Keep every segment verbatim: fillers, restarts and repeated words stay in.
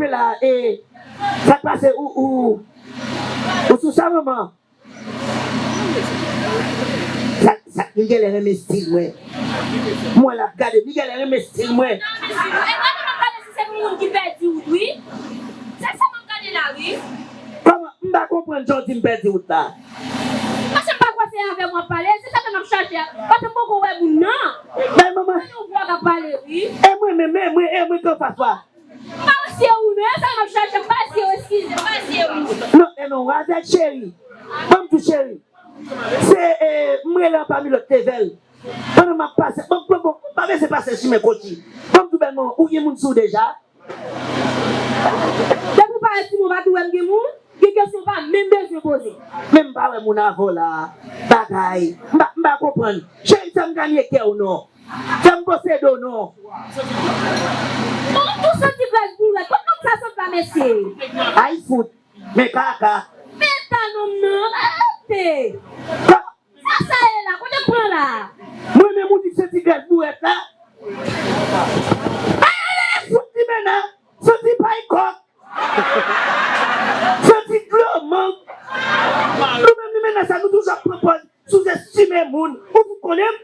Kanpe la, e, sa k pase, ou, ou, ou sou sa, manman? Sa, sa, li genlè renmen stil mwen. Mwen la, gade, li genlè renmen stil mwen. E gade, m ap gade si se pou moun ki pèdi wout, wi. Se sa m ap gade la, wi. Kòman? M pa konprann jan w di m pèdi wout la. Paske m pa kwè se avè m w ap pale, se sa fè m ap chache a. Paske m poko wè moun nan. Men manman. Mwen yon vwa k ap pale, wi. E mwen menm, e mwen, e mwen k anfas ou a. M pa wè si e ou, non, e sa m ap chache, m pa wè si e ou, eskize, m pa wè si e ou. Non, e non, w avèg cheri. Ban m di w cheri. Se, e, m rele anpami lòt level. Pandan m ap pase, bon, bon, bon, m pa bezwen pase chimen Kochi. Ban m di w bèl manman, ou gen moun sou w deja? Depi w parèt sou mwen, w pa tou wè m gen moun, gen kesyon w pa menm bezwen poze. Men m pa wè moun avè w la, bagay. M pa, m pa konprann. Cheri, fè m ganye kè w non. Fè m posede w non. Bon, tou santi grèz bourèt. Kot nonm sa sot la, mesye? Ay fout. Men kaka. Men ta nonm nan. Arete. Sa sa ye la? Kote pran la? Mwen menm ou di santi grèz bourèt la. Ay, ay, ay, fout limena. Santi pay kòk. Santi dlo mang. Nou menm limena sa, nou toujou ap pran pòz souzestime moun. Ou fout konnen m?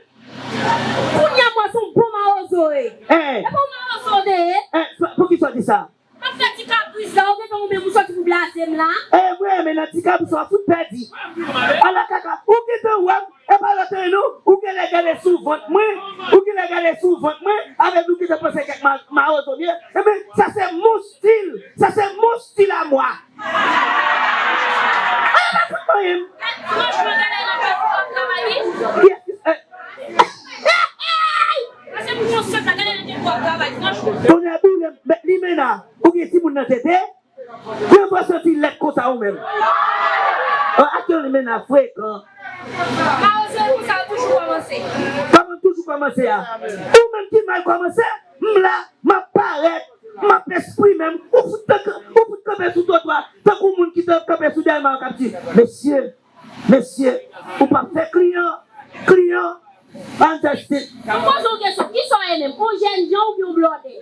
Kounye a mwen se yon bon mawozo e. Eh. E bon mawozo de e. Eh, pou ki sa w di sa? M ap fè ti kabris la, ou gentan ou menm ou sòti pou blaze m la. E mwen, men nan ti kabris w ap fout pèdi. Ala kaka, ou gentan wè m, e pa lòt anyen non, ou genlè gade sou vant mwen, ou genlè gade sou vant mwen, avèk ou gentan panse kèk ma-, mawozo m ye. Ebyen, sa se mon stil, sa se mon stil a mwa. Ala pa fout manyen m. Franchman, gade nan kòb w ap travay, wi. Yes, eh. Pase pou yon sòt la, gade nan kòb w ap travay, franchman. Tonnè boule m, men limena, ou gen timoun nan tete? Gen fwa santi lèt konsa ou menm. An, ak yon limena frekan. Mawozo konsa yo toujou kòmanse. Kòman toujou kòmanse a? Ou menm ki mal kòmanse, m la, m ap parèt, m ap eksprime m. Ou fout tank-, ou fout kanpe sou twotwa, tankou moun ki t-, kanpe sou Dèlma k ap di, mesye, mesye, ou p ap fè kliyan, kliyan, fantastik. Mwen poze yon kesyon, kisa w ye menm? Yon jènjan oubyen yon blòdè?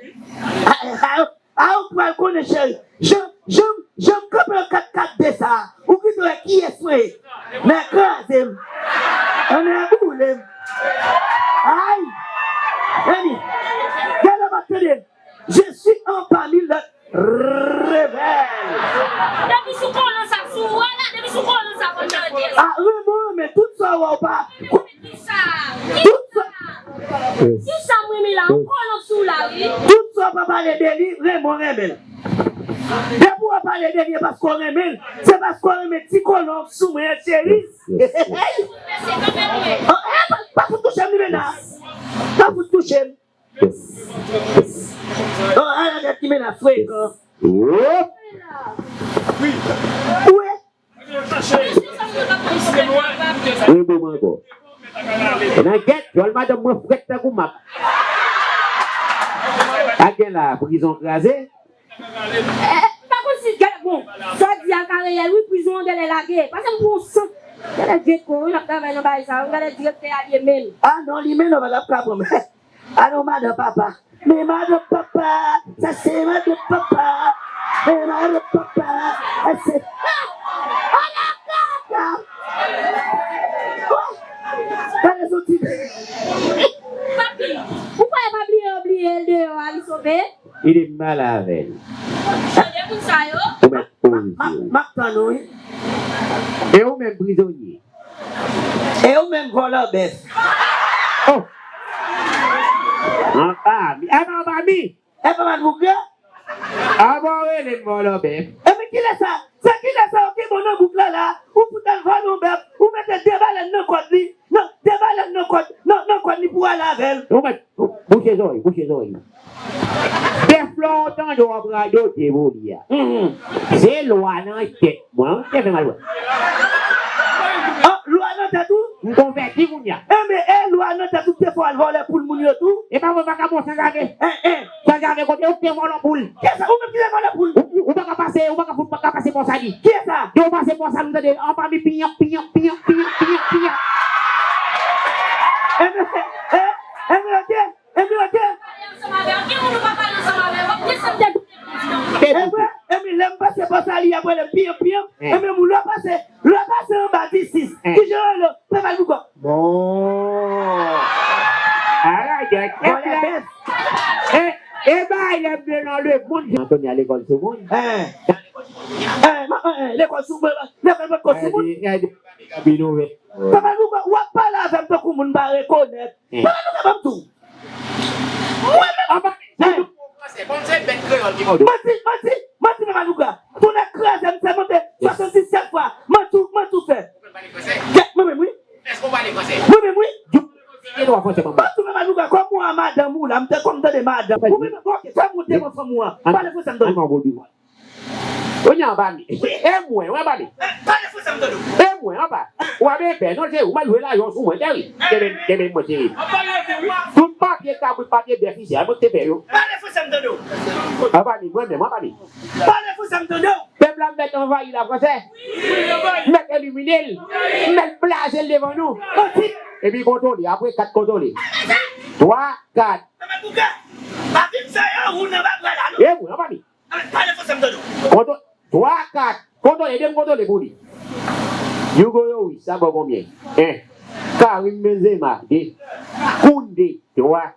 A, a, a, ou pral konnen, cheri. Jan, jan, jan m kanpe an kat kat de sa a, ou gentan wè kiyès mwen ye. Nèg kraze m. Tonnè boule m. Ay! Annie, gade m ap tande. Je suis en parmi le rebelle. Depi sou kolon sa, sou wè la, depi sou kolon sa, konn tande. A, Raymond, men tout sa w wè w pa. Kisa? Tout sa. Kisa? Kisa m renmen la? Yon kolon sou la, wi. Tout sa w pa pale de li, Raymond renmen l. Depi w ap pale de li, e paske w renmen l. Se paske w renmen ti kolon sou mwen an, cheri. Yes, yes, yes. Oh, eh, pa, pa fout touche m, limena. Pa fout touche m. Yes. Yes. Oh, ala gad ki menas frekan. Wop! Wi. Wi, bon, mwen ankò. Nan gèt, djòl madanm mwen frèt tankou mak. Pa gen la, prizon kraze. Eh, m pa konn si, gade, bon, sa w di a ka reyèl, wi, prizon an genlè lage. Pase m pran yon sant. Genlè vye kon, wi, n ap travay nan bagay sa, wi, genlè direktè a ye menm. Ah non, li menm non, pa t ap ka pran m. Ah non, madan papa. Men madan papa, sa se madan papa. Men madan papa, sa se. Ah! Ala kaka! Oh! Gade sou ti. Papi, ou kwè pa bliye yo bliye l deyò a, li sove? Li di m pale avè l. Tande moun sa yo. Ou mèt poze w. M ap tann ou, wi. E ou menm prizonye? E ou menm vòlò bèf? Oh! Anba mi. E pa anba mi. E pa mal bouk yo? Anba w rele m vòlò bèf. E men kilè sa? Se kilè sa yo gen bon nan bouk la la? Ou fout al vòlò yon bèf, ou mete de balèn nan kòd li. Non, de balèn nan kòd, nan, nan kòd li pou al avè l. Ou mèt, bouche zòrèy, bouche zòrèy. Bèf la w tande w ap radote pou li a. Mhm. Se lwa nan tèt mwen, wi, te fè mal wè. Ah, lwa nan tèt ou? M konvèti kounye a. Enben, e lwa nan tèt ou te fè w al vòlè poul moun yo tou? E pa mwen pa ka bon sanzave. En, en. Sanzave kote ou te vòlè poul? Kiyès sa? Ou menm ki te vòlè poul? Ou, ou, ou pa ka pase, ou pa ka fout pa ka pase Pòsali. Kiyès sa? Yo pase Pòsali, ou tande, anba mi piyan, piyan, piyan. Enben, e, enben, ok. Enben, ok. Pale ansanm avè w. Gen moun ou pa pale ansanm avè l, w ap desann tèt ou. Ebyen, ebyen, lè m pase bò Sali, y ap rele m piyan, piyan. Ebyen, moun lè w pase, lè w pase anba disis, ki jan yo rele w? Pèp Albuquerque. Bon. Alright, e, e bay lè m te nan lemonn. Antoni a lekòl sou moun. Lekòl sou moun. Lekòl pot ko sou moun. Pèp Albuquerque, w ap pale avè m tankou moun pa rekonèt. Pèp Albuquerque, ban m di w. Mwen menm. Anba, manti, manti, manti, pèp Albuquerque. Tounen kraze m, sèmante swasanndisèt fwa. Manti, manti w fè. Mwen menm, wi. Mwen menm, wi. Manti, pèp Albuquerque, kòm ou a madanm ou la, m te konn tande madanm. Ou menm, ok, fè m monte mwen fanm ou an. Pale franse m tande. Kounye a, anba mi. E mwen, wi, anba mi. Pale franse m tande w. E mwen, anba. W ap bebe, non, se ou, m al jwe lajan sou mwen, tèri. Kenbe, kenbe mwen, tèri. Tout papye kabrit, papye bèf isi a, mwen te fè yo. Pale franse m tande w. Anba mi, mwen menm, anba mi. Pale franse m tande w. Pèp la mèt anvayi la, franse. Mèt elimine l. Mèt blaze l devan nou. Epi kontwole, apre kat kontwole. Twa, kat. Papa Bouka, pa vin fè yon wou nan bagay la, non. E mwen, anba mi. Pale franse m tande w. Kontwole, twa, kat. Kontwole, ede m kontwole pou li. Hugo Lloris, sa ba w konbyen? En. Karim Benzema, de. Koundé, twa.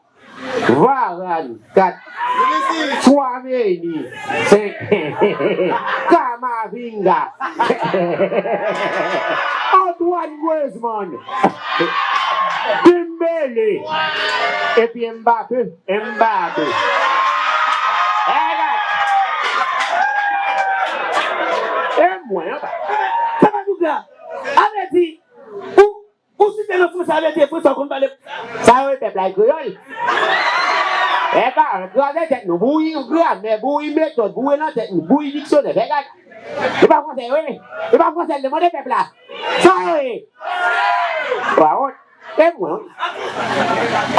Varane, kat. Tchouaméni, senk. Camavinga. Antoine Griezmann. Dembélé. Epi Mbappé. Mbappé. E mwen, anba. Papa Bouka, a vle di, ou, ou site nan franse, a vle di franse, ou konn pale. Sa yo, pèp la, e kreyòl. E pa, kraze tèt nou, bouri gramè, bouri metòd, bouri nan tèt nou, bouri diksyonè, fè gade. E pa franse, wi. E pa franse, l demande pèp la. Sa yo ye. Wa wont. E mwen, wi.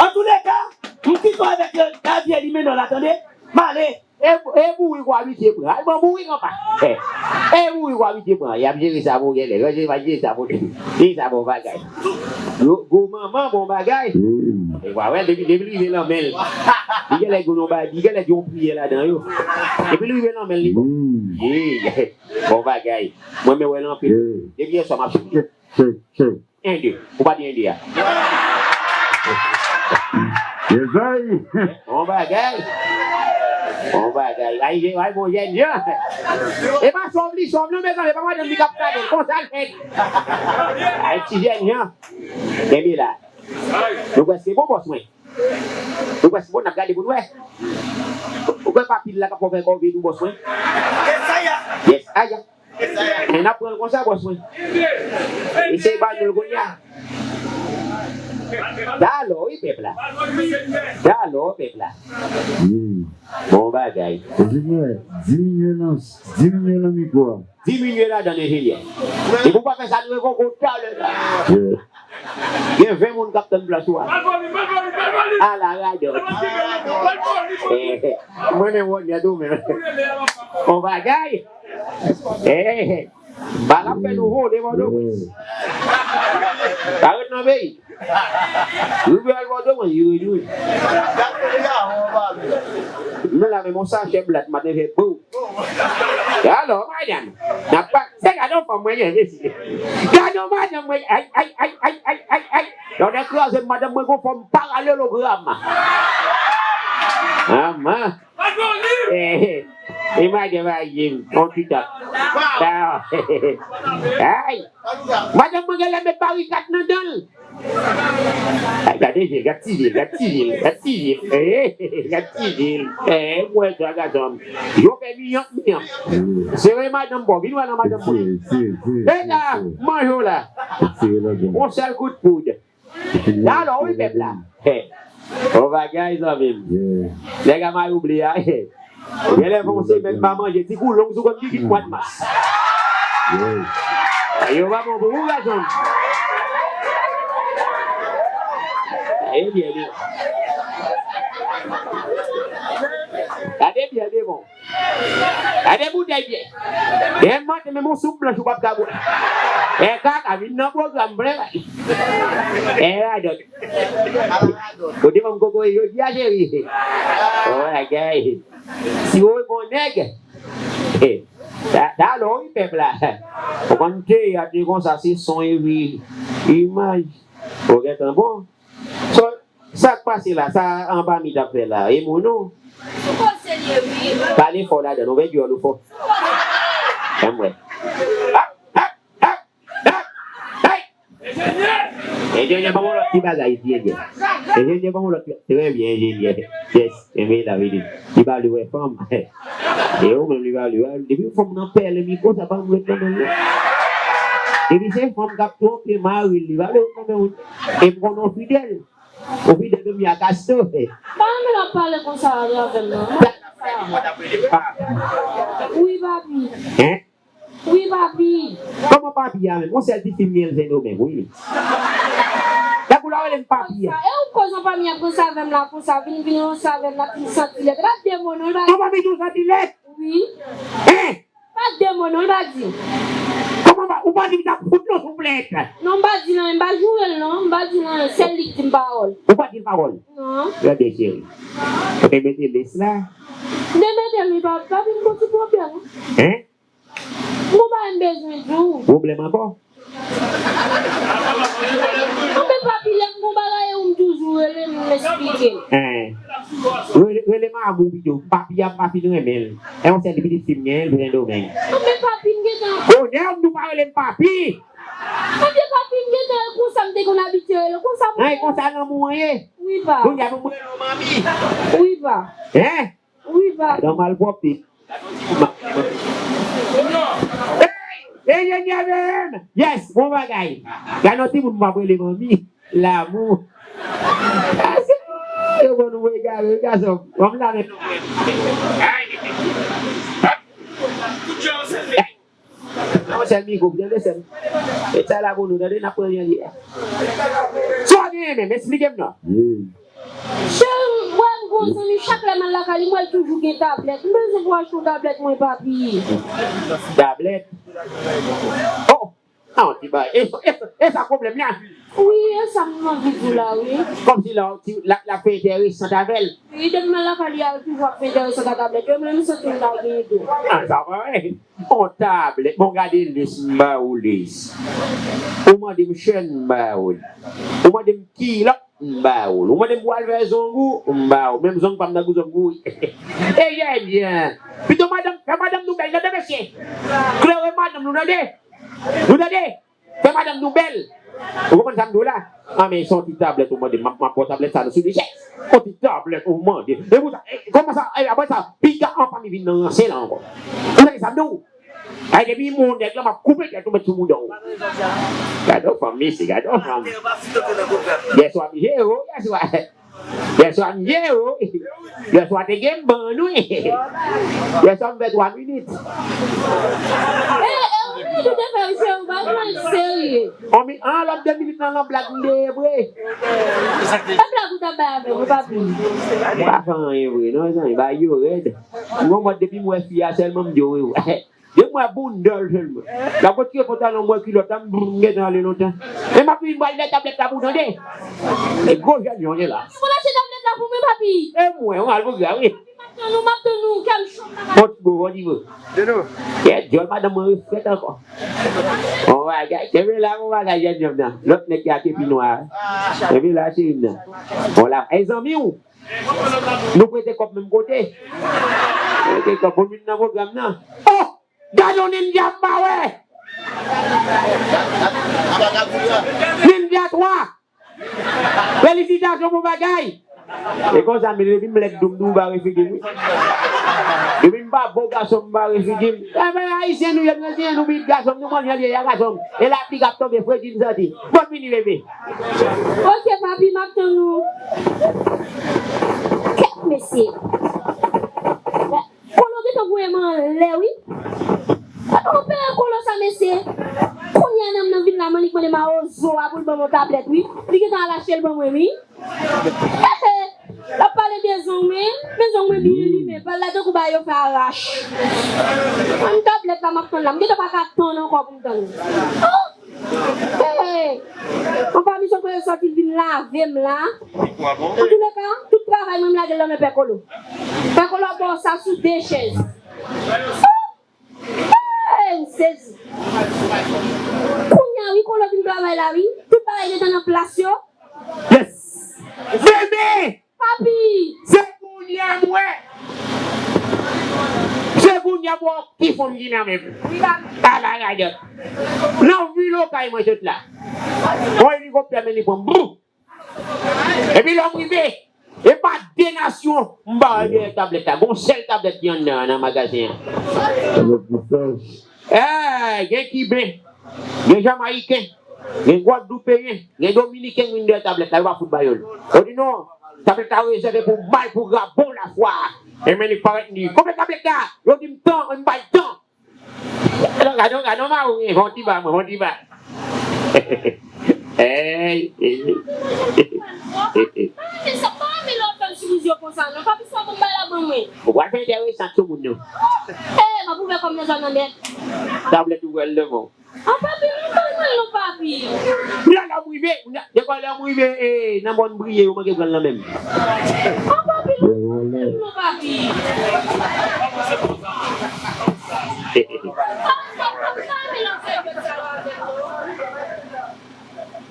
Antouleka, m kite w avèk, euh, Javier Limeno la, tande? M ale. E, e bourik w abitye pran. Al pran bourik anba. E, e bourik w abitye pran. Y ap jere sa pou genlè. Yo jere, va jere sa pou, jere sa bon bagay. Yo, gwo manman bon bagay. E w a wè, depi, depi l rive nan men l. Li genlè gwo non bagay, li genlè gen yon priyè ladan yo. Depi l rive nan men l, li bon. Ye, bon bagay. Mwen, men wè l anpil. Depi yè swa, m ap swiv. En, de. Ou pa di en, de a. Bon bagay. Bon bagay. Ay, ay, bon jèn jan. E pa sòv li sòv non, mezanmi, e pa madanm li k ap gade l. Konsa l fèt. Ay, ti jèn jan. Kenbe la. Nou prèske bon, bòs mwen. Nou prèske bon, n ap gade pou n wè. Ou kwè pa pil la k ap fè kò vide, bòs mwen? Yes, aya. N ap pran l konsa, bòs mwen. Eseye ba nou l kounye a. Dalò, wi, pèp la. Dalò, pèp la. Bon bagay. Enjenyè, diminye nan, diminye nan mikwo a. Diminye ladan l, enjenyè. Epi w pa fè sa, nou rekoko talè la. Gen ven moun k ap tann plas ou a. Ala radòt. Eh, mwen menm, Wònyè tou menm. On bagay. Eh, bal ap fè nou vole, Pòtoprens. Pa ret nan peyi. Rive al Pòtoprens, yo ri tou. Nou la menm, on sachè blat, maten fè bou. Alò, madanm, n ap pa, se gade yon fanm mwen ye, mesye. Gade yon madanm mwen, ay, ay, ay. Lè w te kraze madanm mwen, gon fòm paralelogram. Manman. Eh, eh. E madanm a ye, on ti tap. Ay. Madanm mwen genlè met barikad nan dan l. Ay, gade je l, gad ti je l, gad ti je l, gad ti je l. Eh, gad ti je l. Eh, mwen sa, gason. Yo fè miyòk, miyòk. Sere madanm pa w, vin wè nan madanm mwen. E la, manje w la. On sèl kout poud. Alò, wi, pèp la. On bagay, zanmi m. Nèg a mayo ble a. Genlè fè yon semèn pa manje, ti koulonj sou kont li, ki mwa mas. Yo pa bon pou ou, gason. Gade byen devan. Gade byen devan. Gade boutèy byen. E mante menm yon soup blanch ou p ap ka bwè. E kaka vin nan pwogram vre. E radòt. Kote manm kokoye jodi a, cheri? Bagay. Si w bon nèg, E, ta, talè wi pèp la. Ou konn teyat li konsa, se son epi imaj. Ou gentan bon. So, sa k pase la, sa anba mi t ap fè la, e moun ou? Sou koze li ye wi. Pale fò ladan, nou vle dyòl ou fò. Anmwey. Ap, ap, ap, ap, hey! Enjenyè, ban m yon lòt ti bagay isi, enjenyè. Enjenyè, ban m yon lòt ti, trè byen, enjenyè. Yes, enben la vini. Li pa vle wè fanm. E ou menm li pa vle wè. Depi fanm nan pèlen mi konsa, pa vle wè fanm nan. Depi se fanm k ap twonpe mari l, li pa vle wè fanm nan. E m konnen w fidèl. Ou fidèl menm jan ak Astò. Pa renmen l ap pale konsa avè m non. Wi, papi. Hein? Wi, papi. Kòman papi a menm? Yon sèl ti fi m gen l Sendomeng, wi. Gad pou l rele m papi a. E ou koz yon papi ap konsa avè m la, konsa, vin, vin konsa avè m la, fin santi lèt. E pa de mo non, l pa. Yon papi tou santi lèt? Wi. Hein? Pa de mo non, l pa di. Kòman pa, ou pa di m t ap fout non sou plèt? Non, m pa di l anyen, m pa joure l non, m pa di l anyen, sèl li k di m pawòl. Ou pa di l pawòl? Non. Gade cheri. Ou te mete lès la? M te mete l wi, pa, pa vin pou ti pwoblèm. Hein? M gon bagay m bezwen di w. Pwoblèm ankò? Anben papi, lè m gon bagay ou m toujou rele m, m esplike l. Hein. Rele, rele manman w pito. Papi a m pa fin renmen l. E yon sèl pitit fi m genyen l Sendomeng. Anben papi, m gentan. Bonè m di w pa rele m papi. Anben papi, m gentan konsa, m te konn abitye rele w konsa. Ay, konsa lanmou an ye. Wi pa. Kounye a pou m rele w manmi. Wi pa. Hein? Wi pa. Nan malpwòpte. Hey! Enjenyè menm! Yes, bon bagay. Gade yon timoun m ap rele manmi. Lanmou. Yo konn ou egare, wi gason. Bon, m la men. Hey! Yon sèl mikwo pou tande sèl. E sa la pou nou tande, n ap pran li an li a. Sa w genyen menm, esplike m non. Cheri, m wè m gon zanmi, chak lè m al lakay li, m wè l toujou gen tablèt. M bezwen pou achte yon tablèt mwen, papi. Tablèt? Oh! Ah, yon ti bagay. E, e, e sa pwoblèm la? Wi, e sa m anvi di w la, wi. Kòmsi la, ti, la, la fè enteresan avè l. Wi, depi m al lakay li a, yo toujou ap fè enteresan ak tablèt yo, men m santi m pa gen do. Ah, sa pa vre. Yon tablèt, bon, gade lès, m ba ou lès. Ou mande m chèn, m ba ou l. Ou mande m kilòt, m ba ou l. Ou mande m pou al fè zong ou, m ba ou l. Menm zong pa m nan gou zong ou. E, byen, byen. Pito madanm, fè madanm nou bèl, tande mesye. Klere madanm nou, tande. Nou tande. Fè madanm nou bèl. Ou konprann sa m di w la? Anben, se yon ti tablèt ou mande m, m ap, m ap ba w tablèt sa nan sou de chèz. Yon ti tablèt ou mande. E pou sa, e, kòman sa, e, apre sa, piga an pa vin nan ranse la ankò. Ou tande sa m di w? Ay, depi m wè yon nèg la, m ap koupe tèt ou, met sou bouda w. Gade yon fanm, mesye, gade yon fanm. Yèswa, m jere w, yèswa. Yèswa m jere w. Yèswa te gen bann wi. Yèswa m fè twa minit. E, e, yon minit ou te fè, mesye, ou pa jwenn serye. On mi-, an, lòt de minit nan, nan blag m te ye vre. E blag ou t ap bay avè m, ou pa pi. M pa fè anyen vre, non, zanmi, bagay yo rèd. M gon mòd depi m wè fi a sèlman m di w wi. Depi m wè bounda l sèlman. L ap retire pantalon m, wè kilòt la, m, m gentan ale lontan. E m ap vin ba l lè tablèt la pou w tande. E gwo jènyon ye la. Ou achte tablèt la pou mwen, papi? E mwen, ou al pou gra, wi. M ap tann ou, m ap tann ou, kè m cho. Bon, bon, bon, bon. Kè dyòl madanm mwen refrèt ankò. Bon bagay, kenbe la, bon bagay, jènjan nan. Lòt nèg ki ak epi nwa. Kenbe la, cheri m nan. Bon, la, e zanmi w. Nou prete kòb menm kote. Prete kòb pou vin nan pwogram nan. Oh! Gade yon nindya m pa wè! Nindya twa! Felisitasyon pou bagay! E konsa, men depi m lèd dou m dou bare figi m, wi. Depi m pa bo gason m bare figi m. Enben, ayisyen nou ye, brezilyen nou bit gason m, nou manje lye a gason m. E lapli k ap tonbe, fredi n santi. Bon vini, bebe. Ok, papi, m ap tann ou. Kèt, mesye. Kolo gentan voye m anlè, wi. Gade yon pere kolo sa, mesye. Kounye a, nèg nan vin la, Manik mande mawozo a pou l ban m yon tablèt, wi. Li gentan al achte l ban mwen, wi. L ap pale de zong mwen, men zong mwen byen limen. Pral la tankou bagay yo fè arach. An tablèt la, m ap tann la. M gentan pa ka tann ankò pou m tann. Oh! Hey! Anfòm, misye kote sòti l vin lave m la. Antouleka, tout travay mwen m lage l nan men Pè Kolo. Pè Kolo ap ba w sa sou de chèz. Kounya m wè yon ti fanm ki nan men m. Ala gadòt. Nan vil Okay mwen sot la. Yon elikoptè men li pran m. Brou! Epi lè m rive, e pa de nasyon m pa wè dèyè tablèt la. Gon sèl tablèt ki anndan an nan magazen an. Tablèt visaj. Eh, gen Kiben, gen Jamayiken, gen Gwadloupeyen, gen Dominiken vin dèyè tablèt la, yo pa fout ba yo l. Yo di non, tablèt la rezève pou mal, pou gra bon lafwa. E men li parèt li. Konbyen tablèt la? Yo di m tan, m bay tan. Gade, gade, gade, mawon, fè yon ti ba, mwen, fè yon ti ba. Ey, ey. Papi, sa pa anvi lè w fè m sipriz yo konsa, non. Papi, sa pou m bay la ban mwen. Ou pral fè enteresan ak sou moun yo. Eh, m ap ouvè kò m nan zòn nan nèt. Tablèt ou pral devan. Ah, papi, m pa pran non, papi. Kounye a lè m rive, kounye a, depi lè m rive, eh, nan mòn Briye, yo manke pran l nan men m. Ah, papi, m pa pran non, papi.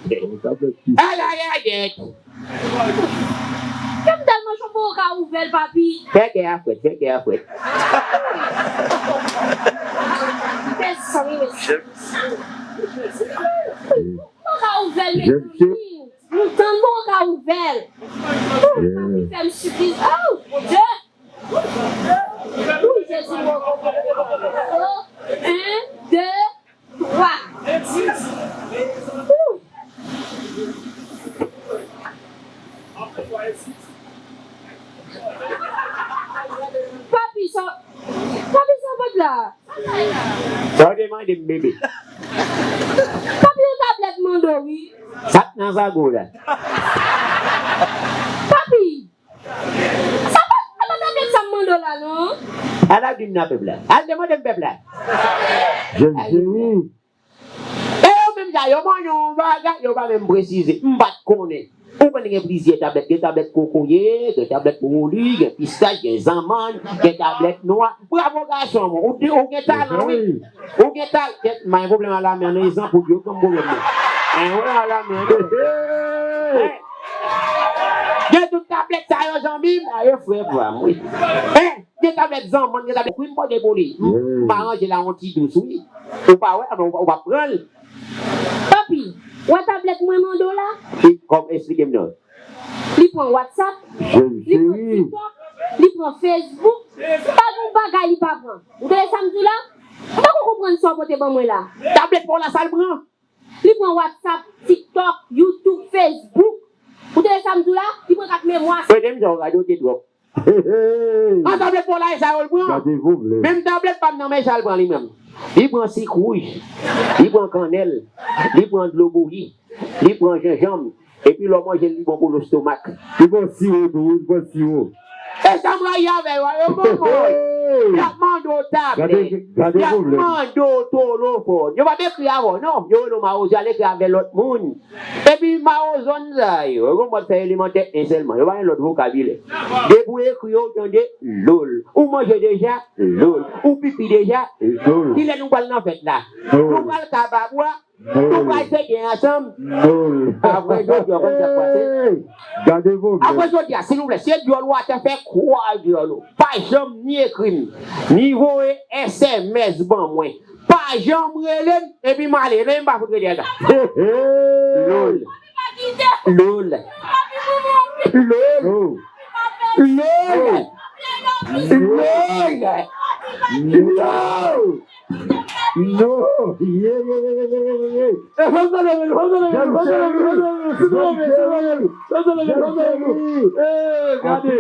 Ala gadòt. Kè m tèlman cho, m poko ka ouvè l, papi. Fè kè a frèt, fè kè a frèt. Mezanmi, mezanmi. M poko ka ouvè l, mezanmi. Nou tann, m poko ka ouvè l. Papi fè m sipriz. Oh, Bondye. Wi, Jezi, m poko. Oh, en, de, twa. Ouh. Papi, sa, papi, sa pot la. Sa w te mande m, bebe? Papi, yon tablèt mande w, wi. Sa k nan zago la? Papi, sa pa, sa pa tablèt sa m mande w la, non. Ala kidnapè pèp la. Al demande m pèp la. Jèn cheri. E yo menm sa, yo mande yon bagay, yo pa menm presize. M pa t konnen. Ou konn gen plizyè tablèt. Gen tablèt kokoye, gen tablèt woli, gen pistach, gen zanmann, gen tablèt nwa. Bravo gason mwen. Ou, ou gen talan, wi. Ou gen talan. Kèt, m pa gen pwoblèm a lame an, non, e zanpoud yo k ban m pwoblèm nan. Gen tout tablèt sa yo, zanmi m. Ayo, frè pa m, wi. Gen tablèt zanmann, gen tablèt wi m pote pou li. M, m aranje la yon ti dous, wi. Ou pa wè, ou, ou pa pran l. Papi, wè tablèt mwen mande w la? Kòm, esplike m non. Li pran WhatsApp, li pran TikTok, li pran Facebook. Pa gen yon bagay li pa pran. Ou tande sa m di w la? M poko konprann sa w pote ban mwen la. Tablèt pa w la, sa l pran? Li pran WhatsApp, TikTok, YouTube, Facebook. Ou tande sa m di w la? Li pran kat memwa. Tande m sa w radote twòp. An tablèt pa w la, e sa yo l pran. Gade pwoblèm. Menm tablèt pa m nan men sa l pran li menm. Li pran sik wouj, li pran kannèl, li pran dlo bouyi, li pran jenjanm, epi lè w manje l, li bon pou lestomak. Li pran siwo tou, wi, li pran siwo. E sa m rayi avè yo a, yo bon moun. Y ap mande w tablèt, y ap mande w telefòn. Yo p ap ekri avè w non, yo rele w mawozo, y al ekri avè lòt moun. Epi mawozòn sa yo, yo gon mòd fè elemantè en sèlman. Yo pa gen lòt vokabilè. Depi w ekri yo, w tande lol. Ou manje deja? Lol. Ou pipi deja? Lol. Kilè nou pral nan fèt la? Lol. Nou pral Kababwa? Lol. Nou pral fete ansanm? Lol. Apre jodi a, w konn sa k pase? Hey! Gade pwoblèm. Apre jodi a, silvouplè, se dyòl ou atè, fè kwa dyòl ou. Pa janm ni ekri m, ni voye S M S ban mwen. Pa janm rele m, epi m ale. Rele m, m pa fout rele ankò. Lol. Lol. Lol. Lol. Lol. Lol. Lol. No. Yeah, yeah, yeah. Eh, fòk sa leve, fòk sa leve, fòk sa leve, fòk sa leve, fòk sa leve, fòk sa leve, fòk sa leve, fòk sa leve. Eh, gade.